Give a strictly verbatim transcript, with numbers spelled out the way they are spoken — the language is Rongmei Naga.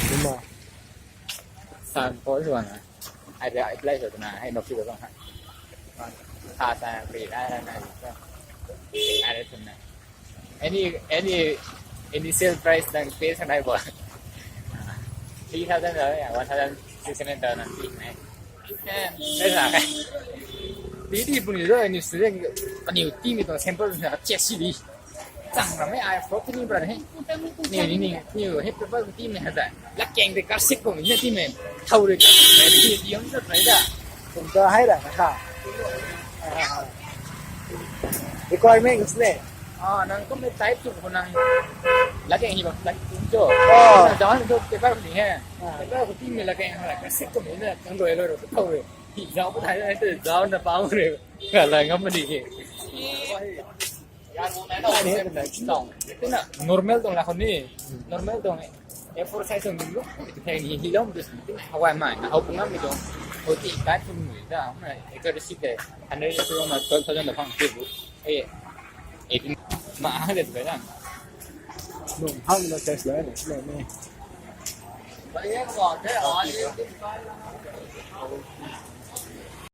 Duma. San po suan na. Ai de apply sa na, ai nok si ko ha. Ha sa ri na na na. Ai de sun na. Any any initial price nang pay sa nai bo. Three thousand, one thousand six hundred na pi nai. Pesa. Di di puni do ni student, paniu team ni tuang sample na check si di. Chang na me ai pro ni bra he. Ni ni ni ni he paper team ni ha da. Lak keng de kar sik ko ni team ni. Thau de kar sik ni di yong sa try da. Kum ta hai da na kha. Requirements le. Ah, nang kum type tu ko nang. Lak keng hi ba type tu jo. Oh. Na jawan tu paper ni he. Ah. Paper ko team ni lak keng ha kar sik ko ni na tang roi roi roi thau roi. Hi jao ko thai na tu jao na pao roi. Ka la ngam ni he. Normal tuang la khou ni. Normal tuang A four size tuang lu. Hei ni hi lom dus. Hawai mai na hau pung ngam ni tuang. Hou ti kai pung ni da. Mai ekar si te. Hundred to na twelve thousand da phang ti bu. Eh. Eighteen. Ma ha de tu na. Nung hang na size la ni.